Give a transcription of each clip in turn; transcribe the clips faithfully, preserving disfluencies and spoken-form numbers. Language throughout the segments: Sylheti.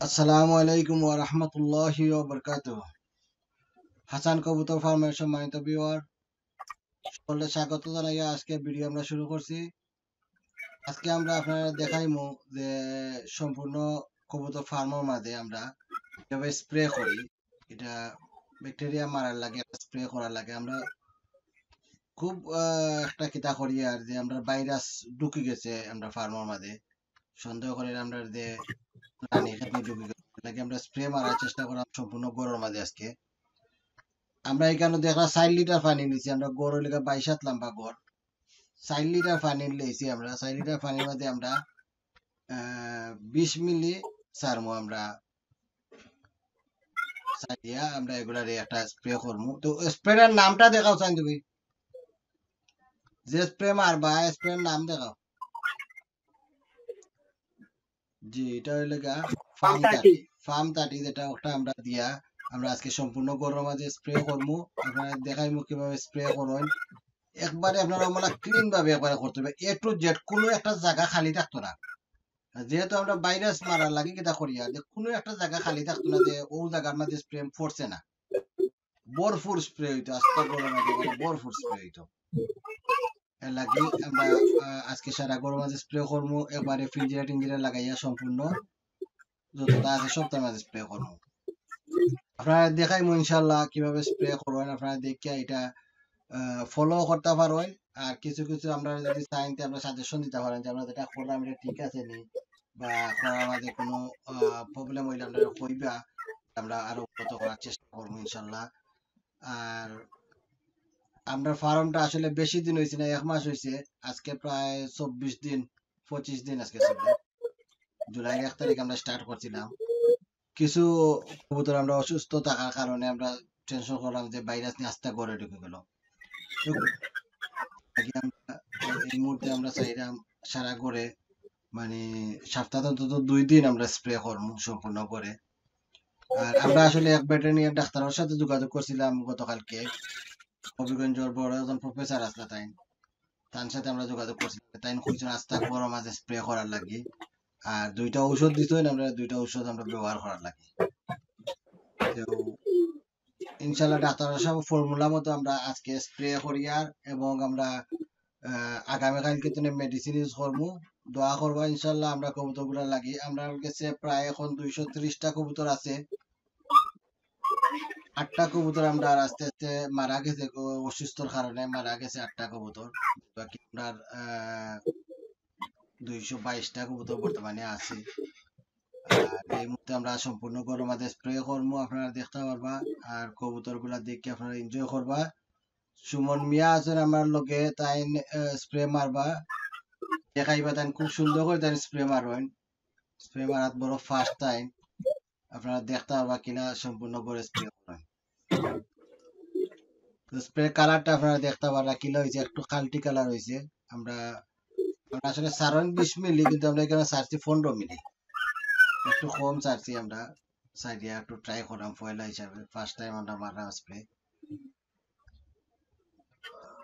আসসালামু আলাইকুম ওয়া রাহমাতুল্লাহি ওয়া বারাকাতুহু। হাসান কবুতর ফার্মের সম্মানিত ভিউয়ার, সকলকে স্বাগত জানাইয়া আজকে ভিডিও আমরা শুরু করছি। আজকে আমরা আপনারারে দেখাইমু যে সম্পূর্ণ কবুতর ফার্মের মাঝে আমরা কিভাবে স্প্রে করি। এটা ব্যাকটেরিয়া মারার লাগি, একটা স্প্রে করার লাগি। আমরা খুব, আহ, একটা কিতা করি আর যে আমরা ভাইরাস ঢুকি গেছে আমরা ফার্মের মাঝে, সন্দেহ করি আমরা যে রানী খেতে ঢুকি গেছে, লাগি আমরা স্প্রে মারার চেষ্টা করলাম সম্পূর্ণ ঘরর মাঝে আজকে। আমরা এখানে দেখলাম চার লিটার পানি নিছি, আমরা ঘর অইলো গিয়া বাইশ হাত লম্বা ঘর, চার লিটার পানি লইছি আমরা। চার লিটার পানির মাঝে আমরা, আহ, বিশ মিলি ছাড়মু আমরা, ছাড়িয়া আমরা এগুলারে একটা স্প্রে করমু। তো স্প্রেটার নামটা দেখাও চাইন তুমি, যে স্প্রে মারবা, স্প্রের নাম দেখাও। জি, এটা অইলো গিয়া ফার্ম থার্টি। ফার্ম থার্টি, যেটা ওটা আমরা দিয়া আমরা আজকে সম্পূর্ণ ঘরর মাঝে স্প্রে করমু। আপনারারে দেখাইমু কিভাবে স্প্রে করইন। একবারে আপনারা অমলা ক্লিন ভাবে একবারে করতে হবে, এ টু জেড, কোনো একটা জাগা খালি থাকতো না। আর যেহেতু আমরা ভাইরাস মারার লাগি কিতা করিয়া যে কোনো একটা জাগা খালি থাকতো না, যে ও জাগার মাঝে স্প্রে পড়ছে না, ভরপুর স্প্রে হইতো, আস্তা ঘরর মাঝে মানে ভরপুর স্প্রে হইতো। এর লাগি আমরা, আহ, আজকে সারা ঘরর মাঝে স্প্রে করমু, একবারে ফিঞ্জিরা টিঞ্জিরা লাগাইয়া সম্পূর্ণ যতটা আছে সবটার মাঝে স্প্রে করমু। আপনারারে দেখাইমু ইনশাআল্লাহ কিভাবে স্প্রে করইন, আপনারা দেখিয়া এটা, আহ, ফলো করতে পারইন। আর কিছু কিছু আমরা যদি চাইন তে আমরা সাজেশন দিতে পারেন যে আমরা যেটা করলাম এটা ঠিক আছে নি, বা করার মাঝে কোনো, আহ, প্রবলেম হইলে আমরা কইবা, আমরা আরো উন্নত করার চেষ্টা করবো ইনশাআল্লাহ। আর আমরা ফার্মটা আসলে বেশি দিন হইছে না, এক মাস হইছে, আজকে প্রায় চব্বিশ দিন, পঁচিশ দিন আজকে চলে। জুলাইর এক তারিখ আমরা স্টার্ট করছিলাম। কিছু কবুতর আমরা অসুস্থ থাকার কারণে আমরা টেনশন করলাম যে ভাইরাস নিয়ে আস্তা ঘরে ঢুকে গেল। তো আগে আমরা এই মুহূর্তে আমরা চাইলাম সারা ঘরে, মানে, সপ্তাহে অন্তত দুই দিন আমরা স্প্রে করবো সম্পূর্ণ ঘরে। আর আমরা আসলে এক ভেটেরিনারি ডাক্তারের সাথে যোগাযোগ করছিলাম গতকালকে, হবিগঞ্জর বড় একজন প্রফেসর আসলা তাইন, তার সাথে আমরা যোগাযোগ করছিলাম। তাইন কইছেন আস্তা ঘরর মাঝে স্প্রে করার লাগি, আর দুইটা ঔষধ দিছেন, আমরা দুইটা ঔষধ আমরা ব্যবহার করার লাগি। তো ইনশাআল্লাহ ডাক্তার সাহেব ফর্মুলা মতো আমরা আজকে স্প্রে করিয়ার, এবং আমরা, আহ, আগামীকালকে তুমি মেডিসিন ইউজ করমু। দোয়া করবা ইনশাআল্লাহ আমরা কবুতরগুলার লাগি। আমরার গেছে প্রায় এখন দুইশো ত্রিশটা কবুতর আছে। আটটা কবুতর আমরা আস্তে আস্তে মারা গেছে, অ-, অসুস্থর কারণে মারা গেছে আটটা কবুতর। বাকি আমরার, আহ, দুইশো বাইশটা কবুতর বর্তমানে আছে। আর এই মুহূর্তে আমরা সম্পূর্ণ ঘরর মাঝে স্প্রে করমু, আপনারা দেখতা পারবা। আর কবুতরগুলা দেখি আপনারা এনজয় করবা। সুমন মিয়া আছেন আমার লগে, তাইন, আহ, স্প্রে মারবা। দেখাইবা তাইন খুব সুন্দর করি তাইন স্প্রে মারইন। স্প্রে মারাত বড় ফাস্ট তাইন। আপনারা দেখতা পারবা কিলা সম্পূর্ণ ঘরে স্প্রে করইন। তো স্প্রে কালারটা আপনারা দেখতা পারবা কিলা হইছে, একটু খালটি কালার হইছে। আমরা, আমরা আসলে ছাড়ইন বিশ মিলি, কিন্তু আমরা এখানে ছাড়ছি পনেরো মিলি, একটু কম ছাড়ছি আমরা। চাইয়া একটু ট্রাই করলাম পয়লা হিসাবে, ফার্স্ট টাইম আমরা মারলাম স্প্রে।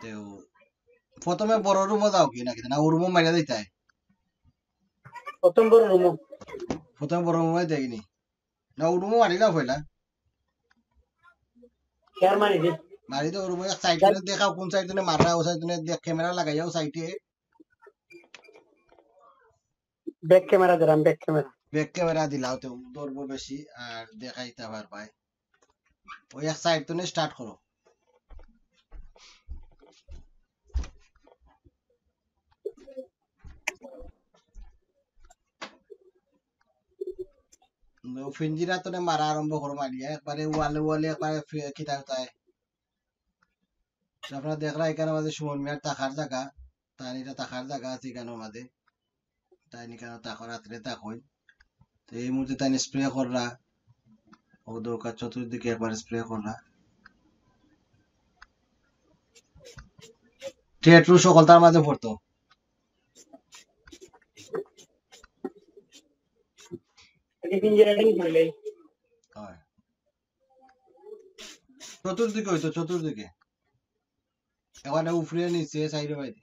তো প্রথমে বড় রুমো যাও কি নাকি, না ও রুমো মারিয়া দিতাই? প্রথম বড় রুমো। প্রথম বড় রুমো দেয়নি না, ও রুমো মারিলাও পয়লা। ইয়ার মারি দে। মারি দে, ও রুমো এক সাইডে দেখাও, কোন সাইডে মারা, ও সাইডে দেখ, ক্যামেরা লাগাইয়া ও সাইডে। ব্যাক ক্যামেরা দিলাম, ব্যাক ক্যামেরা। ব্যাক ক্যামেরা দিলাও তো ধরবো বেশি আর দেখাইতা পারবায়। ওই এক সাইড তো স্টার্ট করো। ও ফিঞ্জিরা তো মারা আরম্ভ করো মারিয়া, একবারে ওয়ালে ওয়ালে একবারে ফি-, কিতা উতায়। তো আপনারা দেখরা এখানে মাঝে সুমন মিয়ার থাকার জাগা, তাইন এটা থাকার জাগা আছে এখানে মাঝে। তাইন এখানে থাকর, রাত্রে থাকইন। তো এই মুহূর্তে তাইন স্প্রে কররা, ও দৌকা চতুর্দিকে একবার স্প্রে কররা। টেটু সকল তার মাঝে পড়তো। হয়। চতুর্দিকে হইতো, চতুর্দিকে। এখানে উপরে নিচে সাইডে বাইরে।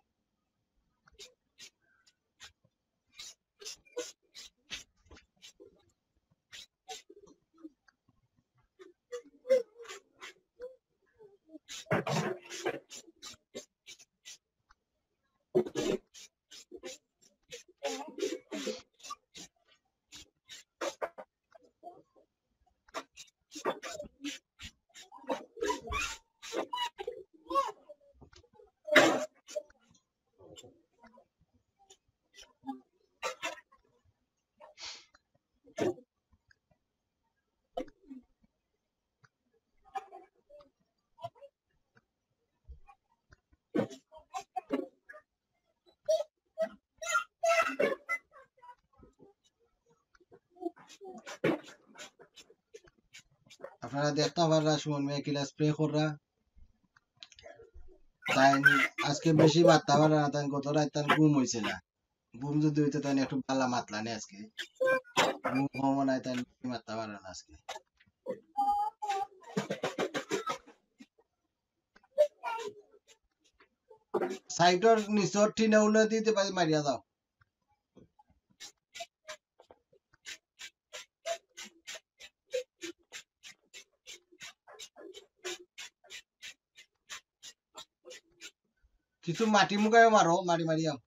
আপনারা দেখতা পাররা সুমন মিয়া কিলা স্প্রে কররা। তাইন আজকে বেশি মাততা পাররা না, তাইন গত রাইত তান ঘুম অইছে না। ঘুম যদি অইতো তাইন একটু বালা মাতলা নে আজকে। ঘুম কমও নাই, তাইন বেশি মাততা পাররা না আজকে। সাইডর নিচর টিনা উনা দিতে পারি মারিয়া দাও। কিছু মাটি মুগাইও মারো, মারি মারি আও।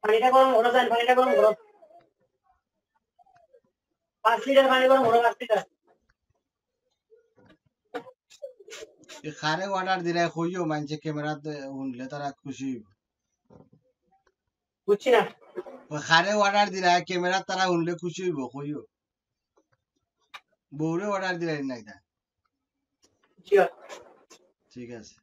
পানিটা গরম করো, জান, পানিটা গরম করো। পাঁচ লিটার পানি গরম করো, পাঁচ লিটার। এ কারে অর্ডার দিরা কইও, মানষে ক্যামেরাত হুনলে তারা খুশি অইবো। বুঝছি না। ও কারে অর্ডার দিরা, ক্যামেরাত তারা হুনলে খুশি অইবো, কইও। বউরে অর্ডার দিরা না এটা। জি। ঠিক আছে।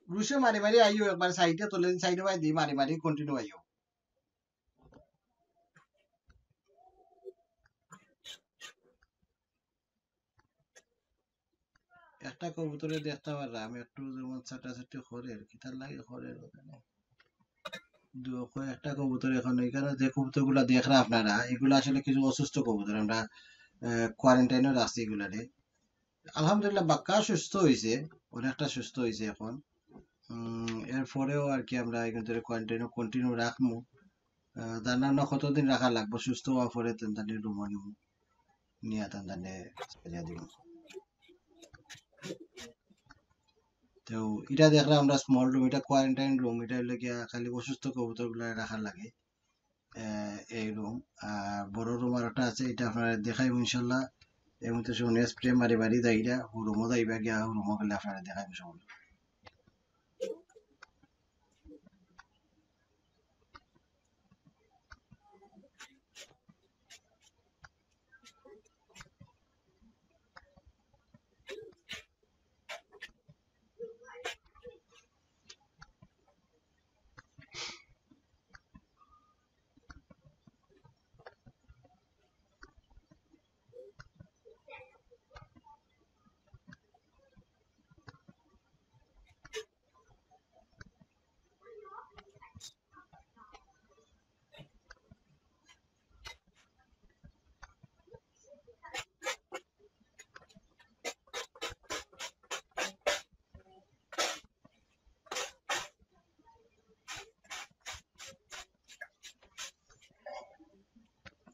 রুশে মারি মারি আইও, একবার সাইডে তোলে, সাইডে বাই দি মারি মারি কন্টিনিউ আইও। একটা কবুতরে দেখতা পাররা, আমি একটু যেমন ছাটাছাটি করে আর কি, তার লাগে করে আর কি। দু-, কয়েকটা কবুতর এখন এখানে যে কবুতরগুলা দেখরা আপনারা, এগুলা আসলে কিছু অসুস্থ কবুতর, আমরা, আহ, কোয়ারেন্টাইনও রাখছি এগুলারে। আলহামদুলিল্লাহ, বাক্কা সুস্থ অইছে, অনেকটা সুস্থ অইছে এখন। উম, এরপরেও আর কি আমরা এখান থেকে কোয়ারেন্টাইনও কন্টিনিউ রাখমু। আহ, জানা না কতদিন রাখা লাগবো, সুস্থ অওয়ার পরে তেন তানে রুমো নিমু, নিয়া তেন তানে ছাড়িয়া দিমু। তো এটা দেখলাম আমরা স্মল রুম, এটা কোয়ারেন্টাইন রুম, এটা অইলো গিয়া খালি অসুস্থ কবুতরগুলা রাখার লাগি। আহ, এই রুম। আর বড় রুম আর একটা আছে, এটা আপনারে দেখাইমু ইনশাল্লাহ। এর মধ্যে সব স্প্রে মারি মারি যাইরা, রুমো যাইবা গিয়া, রুমো গেলে আপনারে দেখাইমু সব।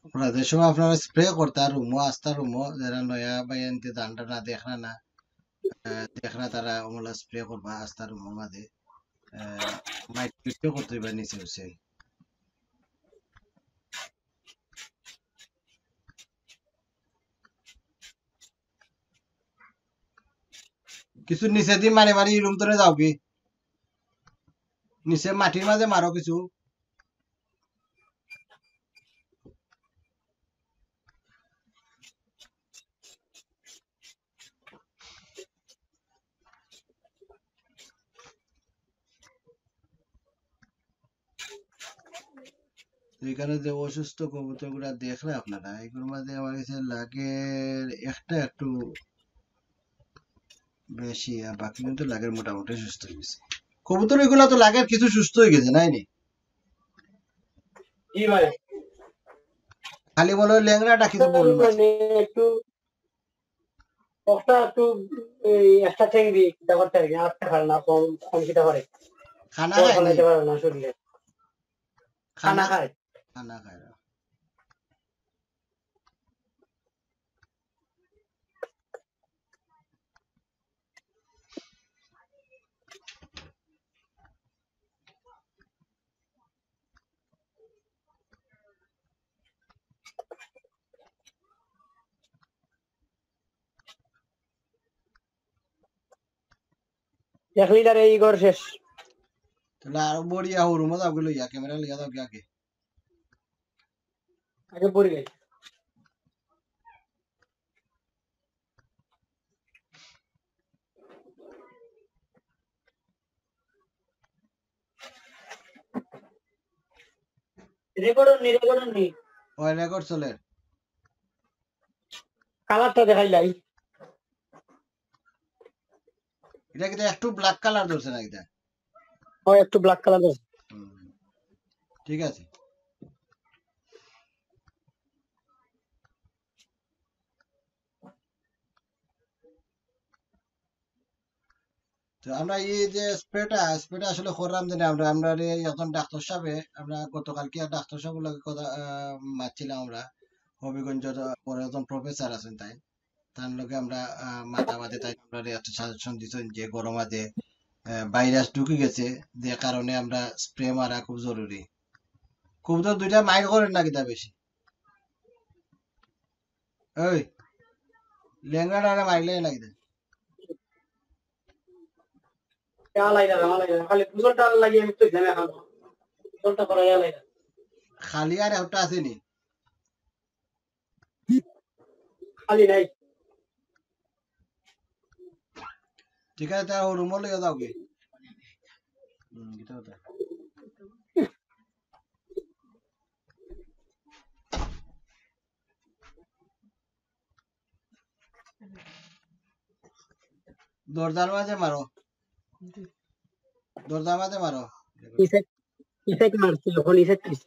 আপনারা যে সময় আপনারা স্প্রে করতা রুমো, আস্তা রুমো, যারা নয়া ভাইয়াইন্তে জানরা না, দেখরা না, আহ, দেখরা তারা অমলা স্প্রে করবা আস্তা রুমর মাঝে। আহ, মাইক টিপে করতে হইবা নিচে উঠে। কিছু নিচে দি মারি মারি রুম তনে যাও কি? নিচে মাটির মাঝে মারো কিছু। এখানে যে অসুস্থ কবুতরগুলা দেখরা আপনারা, এগুলোর মাঝে আমার কাছে লাগের একটা একটু বেশি, আর বাকি কিন্তু লাগের মোটামুটি সুস্থ অই গেছে। কবুতর এগুলা তো লাগের কিছু সুস্থ অই গেছে, নায় নি? জি ভাই। খালি মনে হয় ল্যাংড়াটা কিছু problem আছে। মানে একটু ওটা একটু এই একটা ঠেং দিয়ে কিতা করতে পারে, আর পারে না, কম, কম কিতা করে। খানা খায় নি? খাইতে পারে না শরীরে। খানা খায়। খানা খায় না। এক লিটার এই ঘর শেষ। তাহলে আরো বড়িয়া হরুমো যাও গেলো ইয়া, ক্যামেরা লিয়া যাও গিয়া আগে। আগে পড়ি গেছে। রেকর্ড নি, রেকর্ড নি। ওই রেকর্ড চলে। কালারটা দেখাইলাই। এটা কিন্তু একটু ব্ল্যাক কালার ধরছে না এটা? ও, একটু ব্ল্যাক কালার ধরছে। হুম, ঠিক আছে। তো আমরা এই যে স্প্রেটা, স্প্রেটা আসলে করলাম যে না, আমরা, আমরা রে একজন ডাক্তার সাহেবে, আমরা গতকালকে এক ডাক্তার সাহেবের লগে কথা, আহ, মাতছিলাম আমরা, হবিগঞ্জর পরে একজন প্রফেসর আছেন তাই, তার লগে আমরা, আহ, মাতামাতি তাই আমরা রে একটা সাজেশন দিছেন যে গরম মাঝে, আহ, ভাইরাস ঢুকে গেছে, যে কারণে আমরা স্প্রে মারা খুব জরুরি। খুব তো দুইটা মাইর করেন না কিতা বেশি? এই, লেংড়া ডারে মাইলে লাগে দে। আলাই না, আলাই না। খালি বুঝলটা লাগে আমি তো জানি এখন। বুঝলটা করা আলাই না। খালি আর একটা আছে নি? খালি নাই। ঠিক আছে, তার রুমো লইয়া যাও কি? হুম, কিতা কথা? দরজার মাঝে মারো, দরজার মাঝে মারো। ইফেক্ট, ইফেক্ট মারছি, এখন ইফেক্ট দিছি।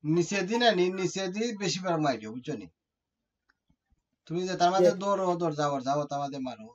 নিচে দি না নি, নিচে দি বেশি বার মারিও, বুঝছো নি? তুমি যে তার মাঝে দৌড়ো, দৌড় যাও, যাও, তার মাঝে মারো।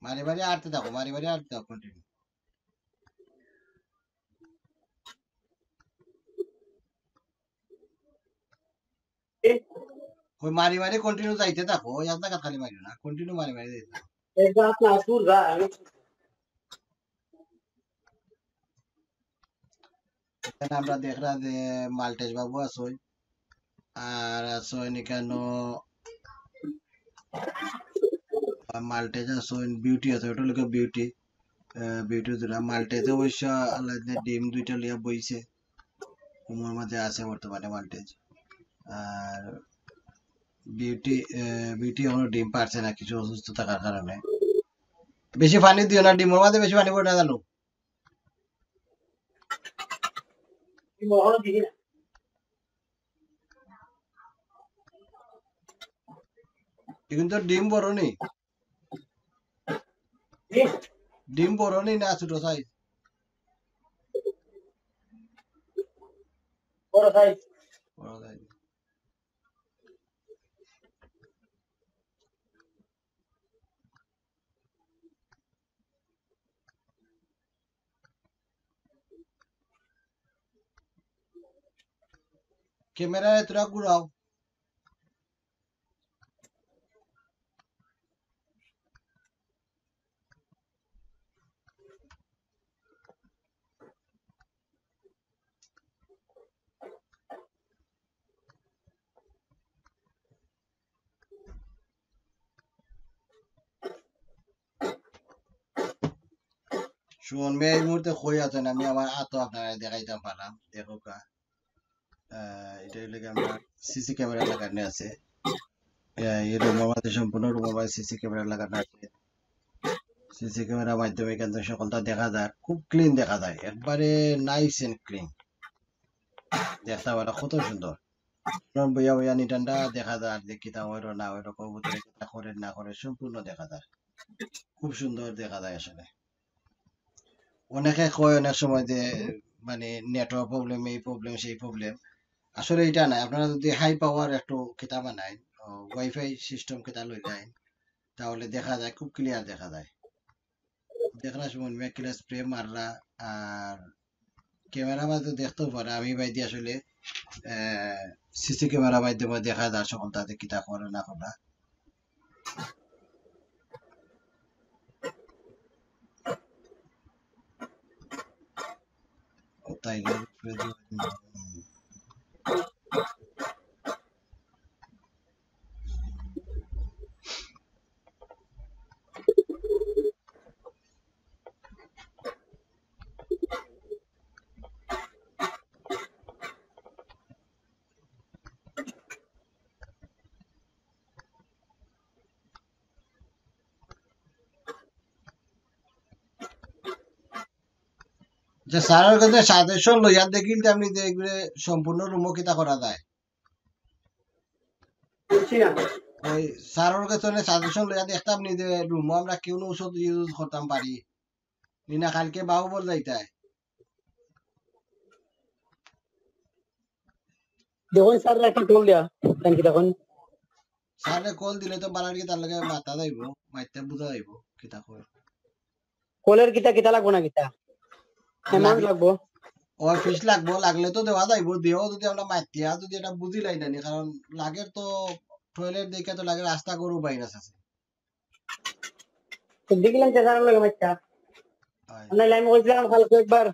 মারি মারি আটতে থাকো, মারি মারি আটতে থাকো, কন্টিনিউ। ওই মারি মারি কন্টিনিউ যাইতে থাকো, ওই এক জায়গা খালি মারিও না, কন্টিনিউ মারি মারি যাইতে থাকো। এখানে আমরা দেখরা যে মাল্টেজ বাবু আছইন, আর আছইন এখানো মাল্টেজ আছইন, বিউটি আছে, ওটা লিখে বিউটি, আহ, বিউটি দুটা। মাল্টেজে অবশ্য আলাদা ডিম দুইটা লিয়া বইছে, রুমর মাঝে আছে বর্তমানে মাল্টেজ। আর বিউটি, আহ, বিউটি এখনো ডিম পারছে না কিছু অসুস্থ থাকার কারণে। বেশি পানি দিও না, ডিমর মাঝে বেশি পানি পড়ে না জানো। এখন তো ডিম বড় নি। ডিম বড় নি না ছোট সাইজ? বড় সাইজ। বড় সাইজ। ক্যামেরা এতটা ঘুরাও। সুমন মিয়া এই মুহূর্তে কই আছেন, আমি আমার আতো আপনারে দেখাইতাম পারলাম, দেখউক্কা। আহ, এটা অইলো গিয়া আমার সিসি ক্যামেরা লাগানো আছে। এই রুমর মাঝে, সম্পূর্ণ রুমর মাঝে সিসি ক্যামেরা লাগানো আছে। সিসি ক্যামেরার মাধ্যমে কিন্তু সকলতা দেখা যায়, খুব ক্লিন দেখা যায়, একবারে নাইস এন্ড ক্লিন। দেখতা পারো কত সুন্দর। কারণ বইয়া বইয়া নিটান্ডা দেখা যায়, আর দেখি তা ওইরো না ওইরো, কবুতরে কিতা করে না করে সম্পূর্ণ দেখা যায়, খুব সুন্দর দেখা যায় আসলে। অনেকে কয় অনেক সময় যে মানে নেটওয়ার্ক প্রবলেম, এই প্রবলেম, সেই প্রবলেম, আসলে এটা না। আপনারা যদি হাই পাওয়ার একটু কিতা বানাইন, ওয়াইফাই সিস্টেম কিতা লই যাইন, তাহলে দেখা যায়, খুব ক্লিয়ার দেখা যায়। দেখরা সময় মেঘ কিলা স্প্রে মাররা, আর ক্যামেরা মাঝে দেখতেও পারে আমি বাইদি আসলে সিসি ক্যামেরা মাধ্যমে দেখা যায় সকলতা কিতা করে না করে। ও তাই না? যে স্যারের কাছে সাজেশন লইয়া দেখিলতাম নি যে এগুলো সম্পূর্ণ রুমও কিতা করা যায়। বুঝছি না। ওই স্যারের কাছে সাজেশন লইয়া দেখতাম নি যে রুমও আমরা কেউ ঔষধ ইউজ করতাম পারি নি না। কালকে বাবু বল যাইতাই। দেখুন স্যার, একটা কল দিয়া, thank you। দেখুন স্যারে কল দিলে তো বালার কি তার লগে মাতা যাইব, মাইতে বুঝা যাইব কিতা কয়। কলের কিতা কিতা লাগবো না কিতা? অ্যামাউন্ট লাগবো। ওই ফিস লাগবো, লাগলে তো দেওয়া যাইব, দিও যদি আমরা মাতিয়া যদি এটা বুঝি লাই না নি, কারণ লাগের তো টয়লেট দেখে তো লাগে রাস্তা গরু বাইনাস আছে। তো দেখিলাম যে স্যারের লগে মাইতা। হয়। আমরা লাইন কইছিলাম কালকে একবার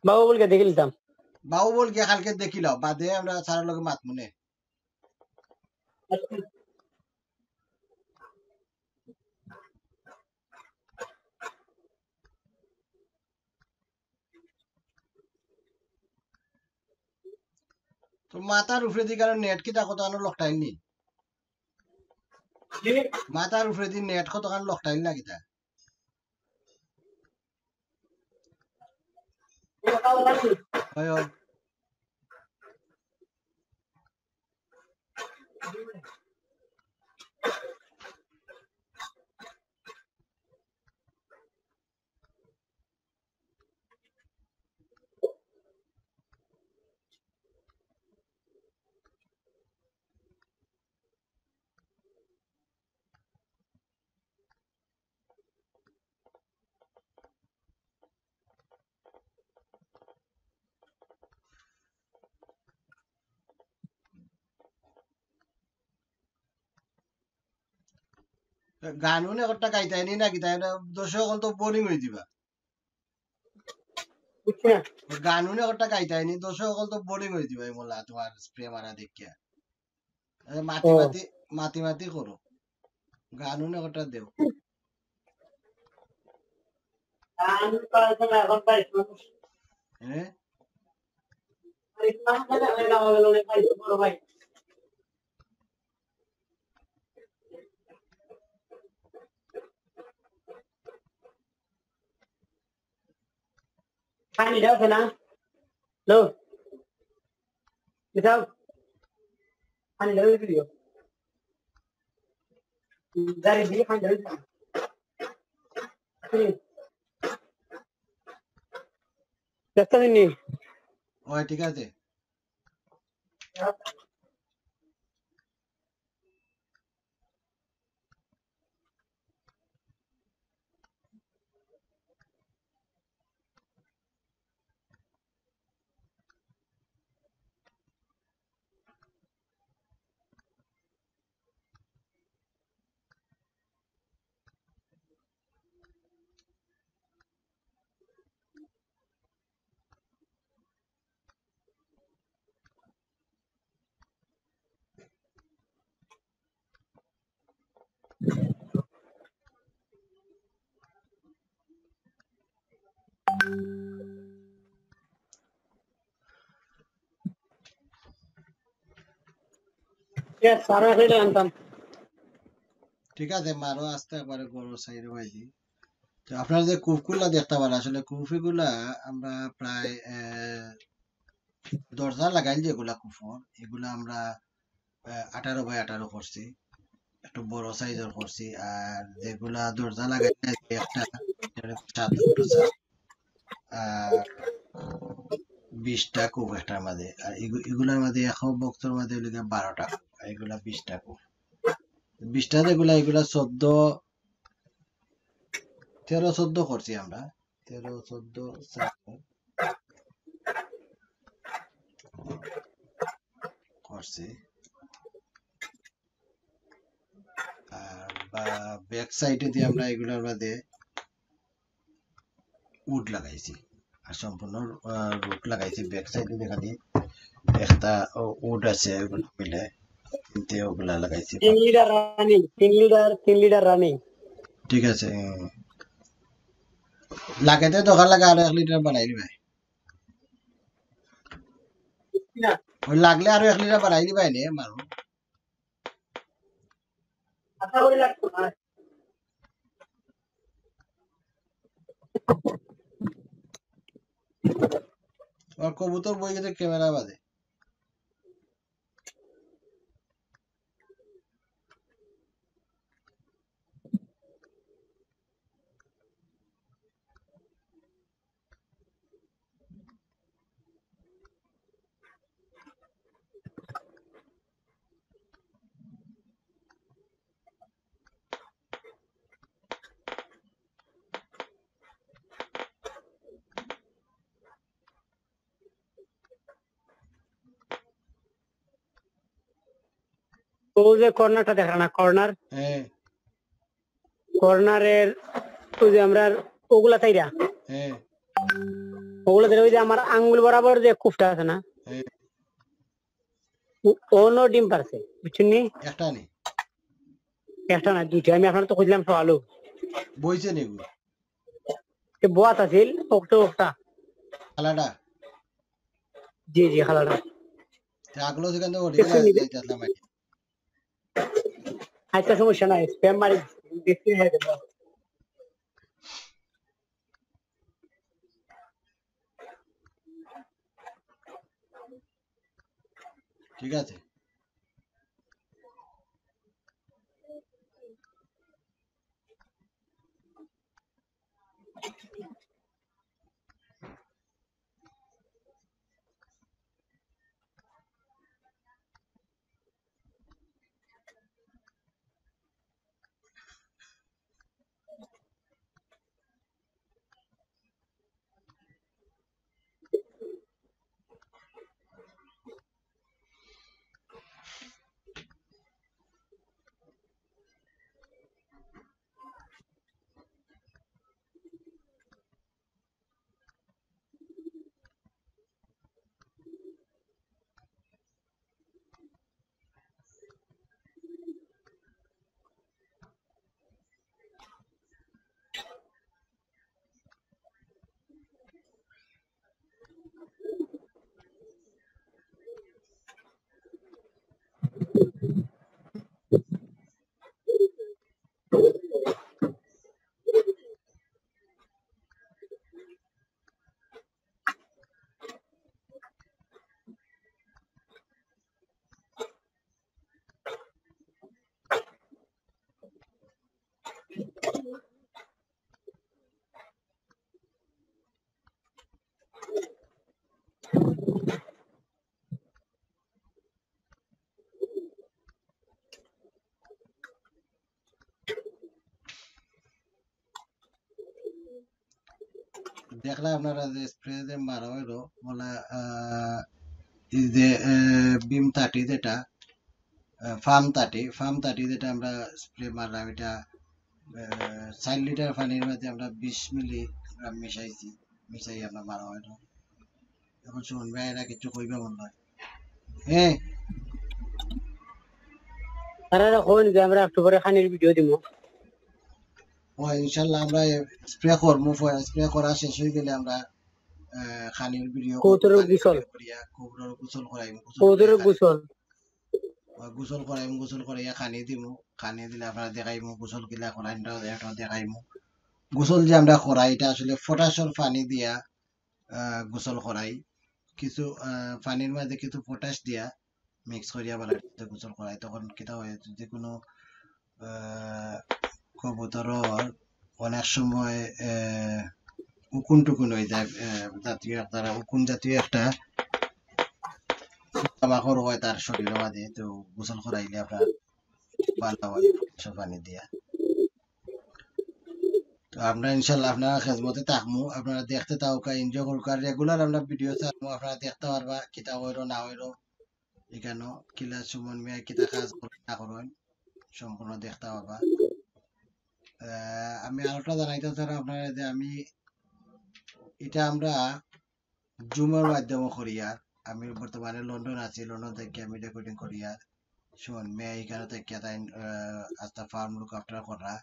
বাবু বলকে দেখিলাম। বাবু বলকে কালকে দেখিলাম, বাদে আমরা স্যারের লগে মাত মনে। তো মাথার উপরে দিকে আর নেট কিতা কত আনো লকটাইল নি? মাথার উপরে দিন নেট কত কান লকটাইল না কিতা? হয়, হয়। গান উনে একটা গাইতাই নি না কিতা, এটা দর্শক অকল তো বোরিং হয়ে দিবা। বুঝছি না। গান উনে একটা গাইতাই নি, দর্শক অকল তো বোরিং হয়ে দিবা, এই মোল্লা তোমার স্প্রে মারা দেখিয়া। আরে মাতি ও। মাতি, মাতি মাতি করো। গান উনে একটা দেও। গান তো আছে না, এখন বাইশ মানুষ। হ্যাঁ? বাইশ মানুষ আছে, আমি গাওয়া গেল না, বাইশ বড় ভাই। পানি দাও না। লো। দাও। পানি দাও, দিও। গাড়ি দিয়ে পানি দাও, দিও। হুম। ব্যস্ত হইনি। ওই, ঠিক আছে। Yes, sir, I will আনতাম। ঠিক আছে, মারো আস্তে একবারে গরু সাইডে বাইদি। তো আপনারা যে কূপগুলা দেখতা পাররা, আসলে কূপ এগুলা আমরা প্রায়, আহ, দরজা লাগাইল যেগুলা কূপর, এগুলা আমরা, আহ, আঠারো by আঠারো করছি, একটু বড় সাইজর করছি। আর যেগুলা দরজা লাগাইল একটা, এটা হলো সাত ফুট উঁচা। আর বিশটা কূপ একটার মাঝে, আর এগু-, এগুলার মাঝে এক বক্সর মাঝে হইলো গিয়া বারোটা কূপ, আর এগুলা বিশটা কূপ। বিশটা যেগুলা, এগুলা চোদ্দ, তেরো চোদ্দ করছি আমরা, তেরো চোদ্দ চার করছি। আর বা ব্যাক সাইডে দিয়ে আমরা এগুলার মাঝে উড লাগাইছি, আর সম্পূর্ণ, আহ, রুট লাগাইছি। ব্যাক সাইডে দেখা দি একটা, ও, উড আছে, ওগুলা মিলে তিনটে ওগুলা লাগাইছি। তিন লিটার রানিং, তিন লিটার, তিন লিটার রানিং। ঠিক আছে, হুম। লাগাইতে দরকার লাগে আরো এক লিটার বাড়াই দিবায়। না। ওই লাগলে আরো এক লিটার বাড়াই দিবায় নে, মারো। আশা করি লাগতো না। আর কবুতর বই গেছে ক্যামেরা বাদে। ও যে কর্নারটা দেখা না, কর্নার? হ্যাঁ। কর্নারের ওই যে আমরা ওগুলা চাইরা, হ্যাঁ। ওগুলা চাইরা ওই যে আমার আঙ্গুল বরাবর যে কূপটা আছে না, হ্যাঁ। ও-, অনো ডিম পারছে, বুঝছইন নি? একটা নি? একটা না, দুইটা। আমি আপনারে তো কইছিলাম সকালউ। বইছে নি গো? এ বওয়াত আছিল, ওকটা, ওকটা। খালাটা? জি, জি, খালাটা। তে আগলো যেখান থেকে ওঠে দেখছেন গেলে নি? যাইতাম আর কি। আচ্ছা, সমস্যা নাই, স্প্রে মারি দিচ্ছি, দেখতে হয়ে যাবে। ঠিক আছে। দেখলা আপনারা যে স্প্রে যে মারা হইলো, বলে, আহ, এই যে, আহ, বিম থার্টি যেটা, আহ, ফার্ম থার্টি, ফার্ম থার্টি যেটা আমরা স্প্রে মারলাম, এটা, আহ, চার লিটার পানির মধ্যে আমরা বিশ মিলি আমরা মিশাইছি, মিশাই আমরা মারা হইলো। এখন সুমন ভাই এরা কিছু কইবা মনে হয়। হ্যাঁ। তারা এখন যে আমরা একটু পরে খানির ভিডিও দিব। ও, ইনশাল্লাহ আমরা স্প্রে করবো, স্প্রে করা শেষ হয়ে গেলে আমরা, আহ, খানির ভিডিও কবুতরের গোসল। করিয়া, কবুতরের গোসল করাইবো, গোসল কবুতরের করিয়া গোসল। গোসল করাইমু, গোসল করাইয়া খানি দিমু, খানি দিলে আপনারারে দেখাইমু, গোসল কিলা করাইন ইটা দেখাইমু। গোসল যে আমরা করাই, ইটা আসলে পটাশর পানি দিয়া আহ, গোসল করাই। কিছু আহ, পানির মাঝে কিছু পটাশ দিয়া মিক্স করিয়া বালা গোসল করাই। তখন কিতা হয়, যদি কোনো আহ, কবুতরর অনেক সময় আহ, উকুন টুকুন হয়ে যায়, আহ, জাতীয় একটা উকুন জাতীয় একটা পোকামাকড় হয় তার শরীরের মাঝে, তো গোসল করাইলে আপনার বালা হয় পটাশর পানি দিয়া। তো আমরা ইনশাল্লাহ আপনারার খেজমতে থাকমু, আপনারা দেখতে থাকুক্কা, এনজয় করুক্কা। আর রেগুলার আমরা ভিডিও ছাড়মু, আপনারা দেখতা পারবা কিতা অইরো না অইরো, ইখানো কিলা সুমন মিয়া কিতা কাজ করইন না করইন, সম্পূর্ণ দেখতা পারবা। আহ, আমি আরোটা জানাইতাম চাই আপনারারে যে আমি ইটা আমরা জুমর মাধ্যমে করিয়ার। আমি বর্তমানে লন্ডন আছি, লন্ডন থাকি আমি রেকর্ডিং করিয়ার। সুমন মিয়া ইখানো থাকিয়া তাইন আস্তা ফার্ম লুক আফটার কররা।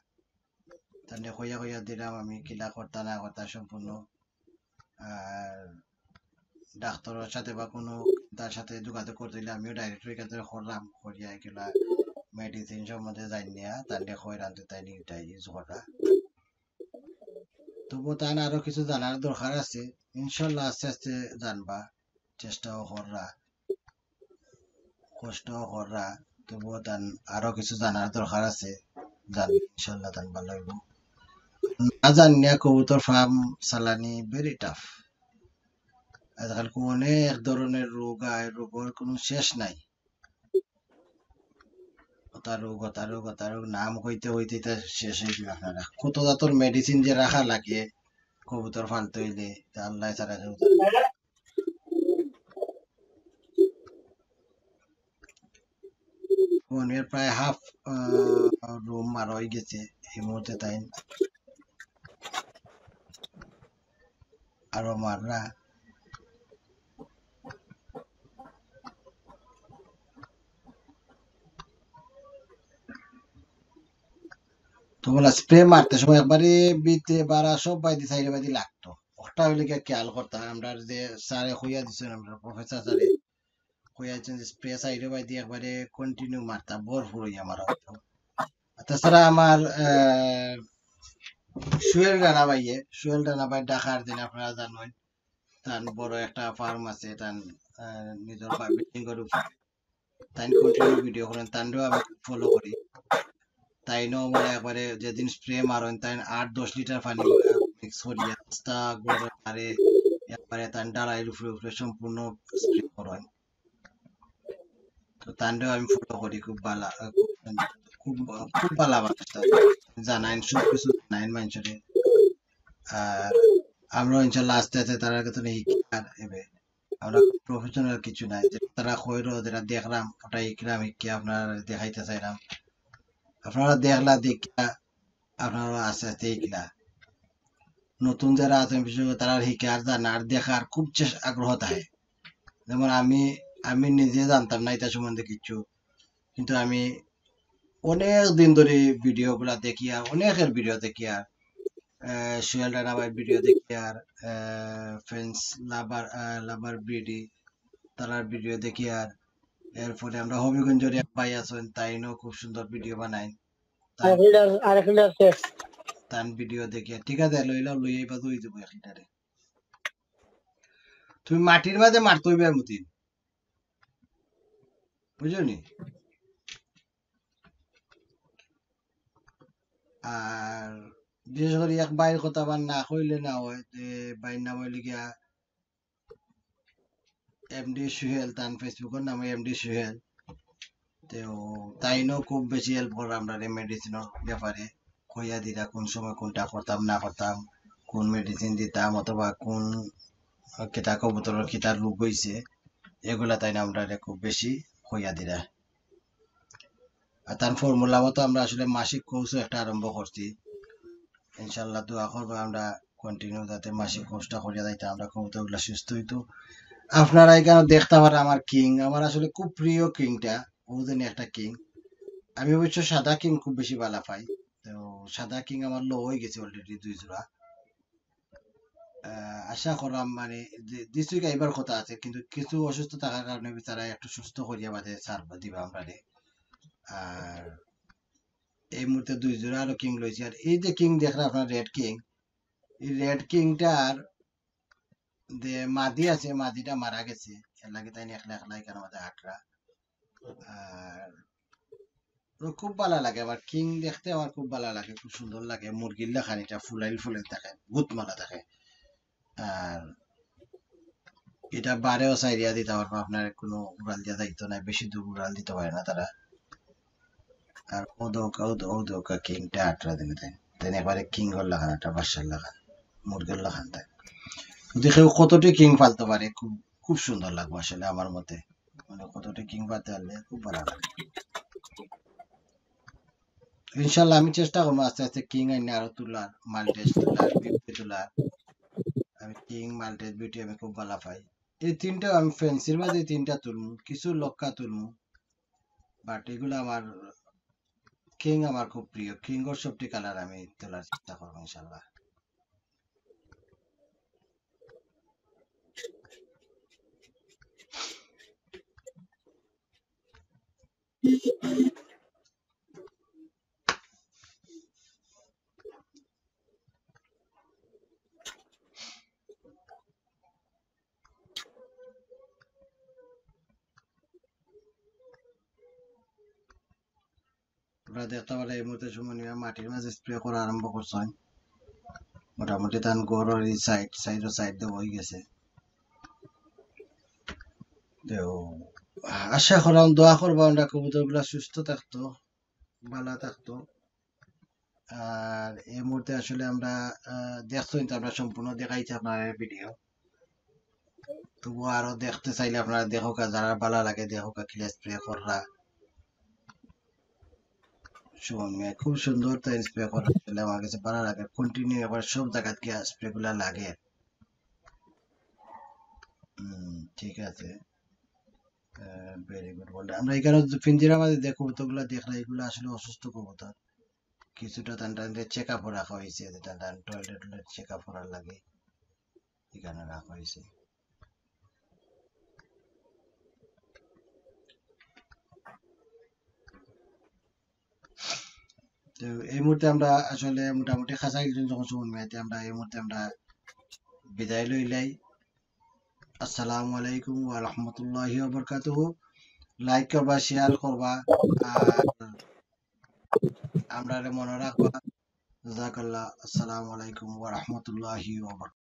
তানরে কইয়া কইয়া দিরাম আমি কিলা করতা না করতা সম্পূর্ণ। আর ডাক্তারর সাথে বা কোনো তার সাথে যোগাযোগ করতে অইলে আমিও ডাইরেক্ট ওইখান থাকি কররাম, করিয়া এগুলা মেডিসিন সম্বন্ধে জানিয়া তানরে কইরাম তো তাইন ইউজ কররা। তবু তান আরো কিছু জানার দরকার আছে, ইনশাল্লাহ আস্তে আস্তে জানবা, চেষ্টাও কররা, কষ্টও কররা, তবুও তান আরো কিছু জানার দরকার আছে, জানলে ইনশাল্লাহ তান ভালা অইবো। না জানিয়া কবুতর ফার্ম চালানি very tough। আজকাল অনেক ধরনের রোগ আয়, রোগর কোনো শেষ নাই। অতা রোগ, অতা রোগ, অতা রোগ, নাম কইতে কইতে ইতা শেষ অই যাইবো আপনারা। কত জাতর মেডিসিন যে রাখা লাগে কবুতর ফালতে অইলে, তা আল্লাহ ছাড়া কেউ জানে না। মানে প্রায় হাফ রুম মারা অই গেছে এই মুহূর্তে তাইন। আরো মাররা। তো বলা স্প্রে মারতে সময় একবারে ভিতরে বারা সব বায়দি সাইডে বায়দি লাগতো। অটা অইলে গিয়া খেয়াল করতা, আমরা যে স্যারে কইয়া দিছইন, আমরা প্রফেসর স্যারে কইয়া দিছইন যে স্প্রে সাইডে বায়দি একবারে কন্টিনিউ মারতা, ভরপুর অইয়া মারা অইতো। আর তাছাড়া আমার আহ, সুহেল রানা ভাইয়ে, সুহেল রানা ভাই ঢাকার দিন আপনারা জানইন, তান বড় একটা ফার্ম আছে, তান আহ, নিজর বিল্ডিং এর উপরে, তাইন কন্টিনিউ ভিডিও করইন, তানরেও আমি ফলো করি। তাইনও মানে একবারে যেদিন স্প্রে মারইন, তাইন আট দশ লিটার পানি মিক্স করিয়া আস্তা ঘরে পারে একবারে তান ডালাইর উপরে উপরে সম্পূর্ণ স্প্রে করইন। তো তানরেও আমি ফলো করি, খুব ভালা, খুব, খুব, খুব ভালা মানুষ তারা। জানাইন, সব কিছু জানাইন মানুষরে। আর আমরাও ইনশাল্লাহ আস্তে আস্তে তারার কাছে হিকিয়ার এবে। আমরা প্রফেশনাল কিছু নাই, যেটা তারা কইরো, যেটা দেখরাম, ওটা হিকরাম, হিকিয়া আপনারারে দেখাইতা চাইরাম। আপনারা দেখলা, দেখিয়া আপনারা আস্তে আস্তে হিকলা। নতুন যারা আছেন, বিশেষ করে তারার হিকার, জানার, দেখার খুব চেষ্টা, আগ্রহ থাকে। যেমন আমি, আমি নিজে জানতাম না ইতা সম্বন্ধে কিচ্ছু, কিন্তু আমি অনেক দিন ধরি ভিডিও গুলা দেখিয়ার, অনেকের ভিডিও দেখিয়ার, আহ, সুহেল রানা ভাইর ভিডিও দেখিয়ার, আহ, ফ্রেন্ডস লাভার, আহ, লাভার বিডি, তারার ভিডিও দেখিয়ার। এরপরে আমরা হবিগঞ্জর এক ভাই আছইন, তাইনও খুব সুন্দর ভিডিও বানাইন। তাইন, আরেক লিডার, আরেক লিডার শেষ। তান ভিডিও দেখিয়া, ঠিক আছে, লইলাও, লইয়া এবার দুই দেবো এক লিটারে। তুমি মাটির মাঝে মারতে অইবে মতিন, বুঝছো নি? আর বিশেষ করি এক ভাইর কথা আবার না কইলে না হয়, যে ভাইর নাম অইল গিয়া এমডি সুহেল, তান Facebook-র নাম এমডি সুহেল। তো তাইনও খুব বেশি হেল্প করে আমরারে মেডিসিনর ব্যাপারে, কইয়া দিরা কোন সময় কোনটা করতাম না করতাম, কোন মেডিসিন দিতাম অথবা কোন কিতা কবুতরর কিতা রোগ অইছে, এগুলা তাইন আমরারে খুব বেশি কইয়া দিরা। আর তান ফর্মুলা মতো আমরা আসলে মাসিক কোর্সও একটা আরম্ভ করছি। ইনশাল্লাহ দোয়া করবা আমরা কন্টিনিউ যাতে মাসিক কোর্সটা করিয়া যাইতা, আমরা কবুতরগুলা সুস্থ অইতো। আপনারা এখানে দেখতা পারা আমার কিং, আমার আসলে খুব প্রিয় কিংটা, ওজনে একটা কিং। আমি অবশ্য সাদা কিং খুব বেশি ভালা পাই, তো সাদা কিং আমার লো অই গেছে অলরেডি দুই জোড়া। আহ, আশা করলাম মানে যে this week আইবার কথা আছে, কিন্তু কিছু অসুস্থ থাকার কারণে বেচারা একটু সুস্থ করিয়া বাদে ছাড়বা দিবা আমরারে। আর এই মুহূর্তে দুই জোড়া আরো কিং লইছি। আর এই যে কিং দেখরা আপনারা, রেড কিং, এই রেড কিংটার যে মাদি আছে, মাদিটা মারা গেছে, এর লাগি তাই একলা একলা এখানে মাঝে আটরা। আর ওর খুব ভালা লাগে, আমার কিং দেখতে আমার খুব ভালা লাগে, খুব সুন্দর লাগে। মুরগির লাখান ইটা ফুলাইল ফুলাইল থাকে, গুতমালা থাকে। আর ইটা বারেও সাইরিয়া দিতে পারবো, আপনার কোনো উড়াল দিয়া যাইতো না, বেশি দূর উড়াল দিতে পারে না তারা। আর ও দৌকা, ও দৌ-, ও দৌকা কিংটা আটরা দিলে তাই। তাই একবারে কিং অর লাখান, একটা বাদশার লাখান, মুরগির লাখান তাই। যদি কেউ কতটি কিং পালতে পারে, খুব, খুব সুন্দর লাগবো আসলে আমার মতে। মানে কতটি কিং পালতে পারলে খুব ভালা লাগে। ইনশাল্লাহ আমি চেষ্টা করবো আস্তে আস্তে কিং আইনে আরো তুলার, মাল্টেজ তুলার, বিউটি তুলার। আমি কিং, মাল্টেজ, বিউটি আমি খুব ভালা পাই। এই তিনটা আমি ফ্যান্সির মাঝে এই তিনটা তুলমু, কিছু লক্কা তুলমু, বাট এগুলা আমার কিং আমার খুব প্রিয়। কিং অর সবটি কালার আমি তোলার চেষ্টা করবো ইনশাল্লাহ। আপনারা দেখতে পারেন এই মুহূর্তে সুমন মিয়া মাটির মাঝে স্প্রে করা আরম্ভ করছেন। মোটামুটি তান গরর এই সাইড, সাইডও সাইড দেওয়া হয়ে গেছে। তো আশা করাম, দোয়া করবা আমরা কবুতরগুলা সুস্থ থাকতো, ভালা থাকতো। আর এই মুহূর্তে আসলে আমরা, আহ, দেখছো কিন্তু আমরা সম্পূর্ণ দেখাইছি আপনার ভিডিও। তবু আরো দেখতে চাইলে আপনারা দেখো কা, যারা ভালা লাগে দেখো কা, কিলা স্প্রে কররা। সুমন মিয়া খুব সুন্দর তাই স্প্রে করে আসলে আমার কাছে ভালা লাগে। কন্টিনিউ একবার সব জায়গাত গিয়া স্প্রে গুলা লাগে। হুম, ঠিক আছে। আহ, ভেরি গুড বললে। আমরা এখানে যে পিঞ্জিরার মাঝে যে কবুতরগুলা দেখরা, এগুলা আসলে অসুস্থ কবুতর। কিছুটা তান তানরে চেক আপ রাখা হয়েছে, যে তান তান টয়লেট টয়লেট চেক আপ করার লাগে এখানে রাখা হয়েছে। তো এই মুহূর্তে আমরা আসলে মোটামুটি খাসা একজন যখন সময় মেয়েতে আমরা এই মুহূর্তে আমরা বিদায় লইলাই। আসসালামু আলাইকুম ওয়া রাহমাতুল্লাহি ওয়া বারাকাতুহু। লাইক করবা, শেয়ার করবা, আর আমরারে মনে রাখবা। জাযাকাল্লাহ। আসসালামু আলাইকুম ওয়া রাহমাতুল্লাহি ওয়া বারাকাতুহু।